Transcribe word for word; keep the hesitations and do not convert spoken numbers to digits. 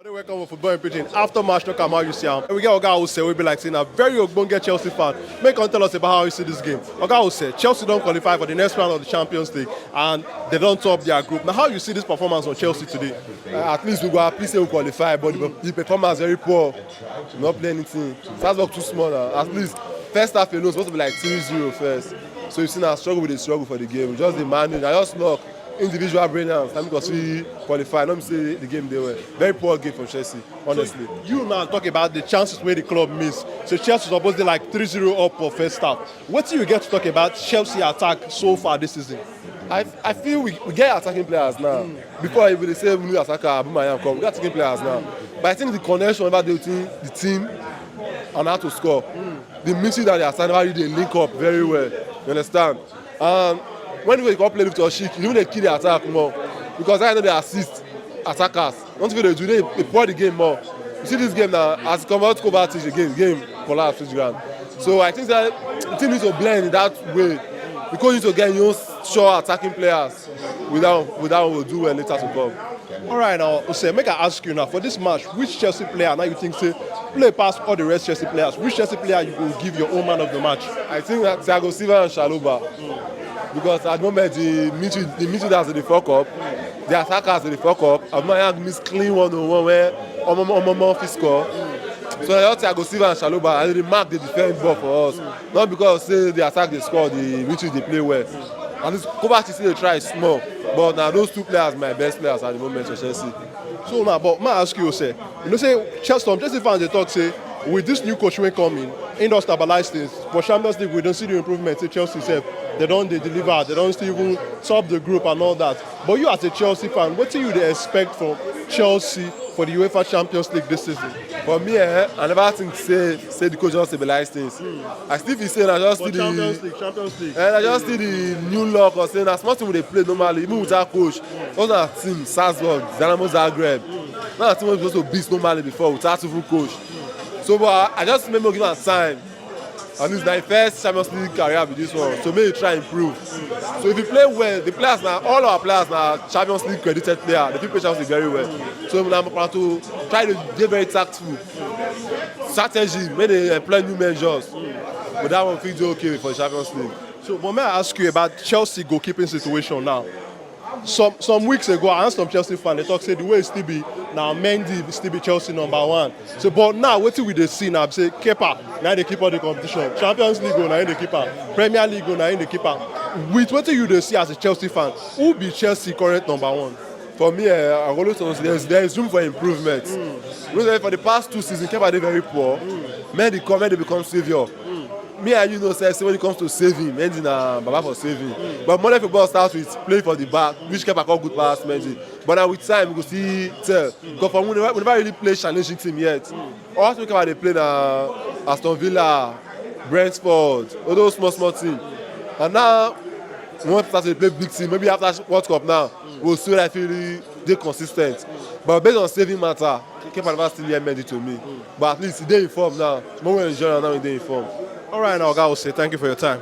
Welcome to Football in Pidgin. After match, talk about how you see am. We get Oga Ose, we be like saying a very ogbonge Chelsea fan. Make come tell us about how you see this game. Oga Ose, Chelsea don qualify for the next round of the Champions League and they don top their group. Now, how you see this performance on Chelsea today? Uh, at least we go at least say we qualify, but the, the performance very poor. We not play anything. Salzburg too small now. At least first half alone supposed to be like three zero first. So you see now struggle with the struggle for the game. We just dey manage. I just luck individual brilliance. Time because we qualify. Not say the game they were very poor game for Chelsea. Honestly. You now talk about the chances where the club miss. So Chelsea supposed to like three zero up for first half. What do you get to talk about Chelsea attack so far this season? I, I feel we, we get attacking players now. Before I even say we need attacker, Aubameyang come. We get attacking players now. But I think the connection about the team, the team, and how to score. The midfield that they are standing, they link up very well. You understand? And when we come play with Oshik, you know they kill the attack more because I know they assist attackers. Not if they do, they, they pour the game more. You see this game now, as come out Kovacic again, game collapse to the ground. So I think that the team needs to blend in that way. Because you need to get your sure attacking players without without will do well later to come. All right, now, Ose, make I ask you now for this match, which Chelsea player now you think say play past all the rest Chelsea players? Which Chelsea player you go give your own man of the match? I think that Thiago Silva and Chalobah. Because at the moment the midfield the midfielders dey fuck up, the attackers dey fuck up. Aubameyang miss clean one on one where Omomo Omomo fit score. So na just Thiago Silva and Chalobah and the mark dey defend ball for us. Not because say the attack dey score, the midfield dey play well. At least Kovacic still dey try small, but na those two players my best players at the moment for Chelsea. So now, but may I ask you, say, you know, say Chelsea, some Chelsea fans they talk say with this new coach when coming, he don stabilize things. For Champions League, we don't see the improvement. Say Chelsea sef, they don't they deliver, they don't still even top the group and all that. But you as a Chelsea fan, what do you they expect from Chelsea for the UEFA Champions League this season? For me, eh, I never think say say the coach don stabilize things. I still feel say na just For the Champions League, Champions League. And I just see the new luck or say na small thing we dey play normally even without coach. Those na team Salzburg, Dynamo Zagreb. Na team wey we suppose to beat normally before without even coach. So but I, I just make me give am time. At least na him first Champions League career be this one. So make he try improve. So if he play well, the players na all our players na Champions League credited player. They fit play Champions League very well. So na my plan to try to dey very tactful. Strategy, make they employ new measures. But that one fit dey okay for the Champions League. So, but may I ask you about Chelsea goalkeeping situation now? Some some weeks ago, I asked some Chelsea fans. They talk say the way it still be now, Mendy still be Chelsea number one. So, but now what we dey see now? Say Kepa now they keep all the competition. Champions League go now in the keeper. Premier League go now in the keeper. With what you dey see as a Chelsea fan, who be Chelsea current number one? For me, eh, I always say there's there is room for improvement. You know, for the past two seasons, Kepa dey very poor. Mendy come, Mendy become saviour. Me and you know say, say when it comes to saving, Mendy na baba for saving. But modern football starts with play for the back, which Kepa come good pass Mendy. But now with time, we go see tell. Because for we never, we never really play challenging team yet. All we Kepa dey play na Aston Villa, Brentford, all those small small teams. And now we want to start to play big team. Maybe after World Cup now, we'll see whether I feel really dey consistent. But based on saving matter, Kepa never still hear Mendy to me. But at least he dey informed now. More we enjoy am now, he dey informed. All right, now, guys, say thank you for your time.